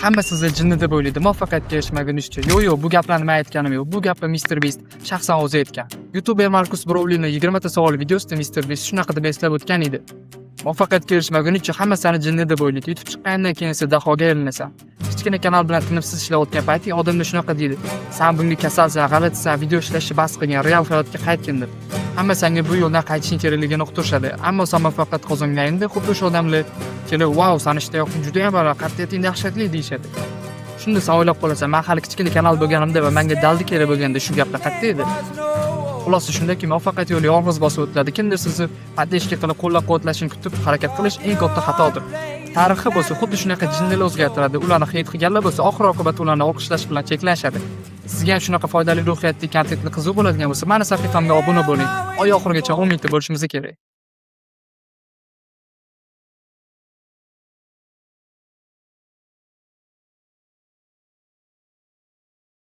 Hamma sizni jinni deb o'ylaydi, muvaffaqiyatga erishmagunizcha. Yo'q, yo'q, bu gaplarni men aytganim yo'q. Bu gapni Mr. Beast shaxsan o'zi aytgan. YouTuber Markus Brownlini 20 ta savol videosida Mr. Beast shunaqa deb eslab o'tgan edi. Muvaffaqiyatga erishmaguningcha hamma seni jinni deb o'ylaydi. Yutib chiqqandan keyin esa dahoga aylanasan. Kichkina kanal bilan tinimsiz ishlayotgan payting odamlar shunaqa deydi: "San bunga kasalsan, g'alatisan, video ishlashni bas qilgin, real hayotga qaytgin", deb. Hamma senga bu yo'ldan qaytishing kerakligini uqtirishadi. Ammo sen muvaffaqiyat qozonganingda xuddi o'sha odamlar kelib, "Vau, sani ishtiyoqing juda ham baland, qat'iyating dahshatli", deyishadi. Shunda sen o'ylab qolasan, man hali kichkina kanal bo'lganimda va menga dalda kerak bo'lganda shu gaplar qayerda edi? Xulosa shundaki, muvaffaqiyat yo'li yolg'iz bosib o'tiladi. Kimdir sizni поддержка qilib qo'llab-quvvatlashini kutib harakat qilish eng katta xatodir. Tarixi bo'lsa xuddi shunaqa jinnilar o'zgartiradi. Ularni hate qilganlar bo'lsa oxir oqibat ularni olqishlash bilan cheklanishadi. Sizga ham shunaqa foydali, ruhiyatli kontentni qiziq bo'ladigan bo'lsa, mani sahifamga obuna bo'ling. Oy oxirigacha 10 mingta bo'lishimiz kerak.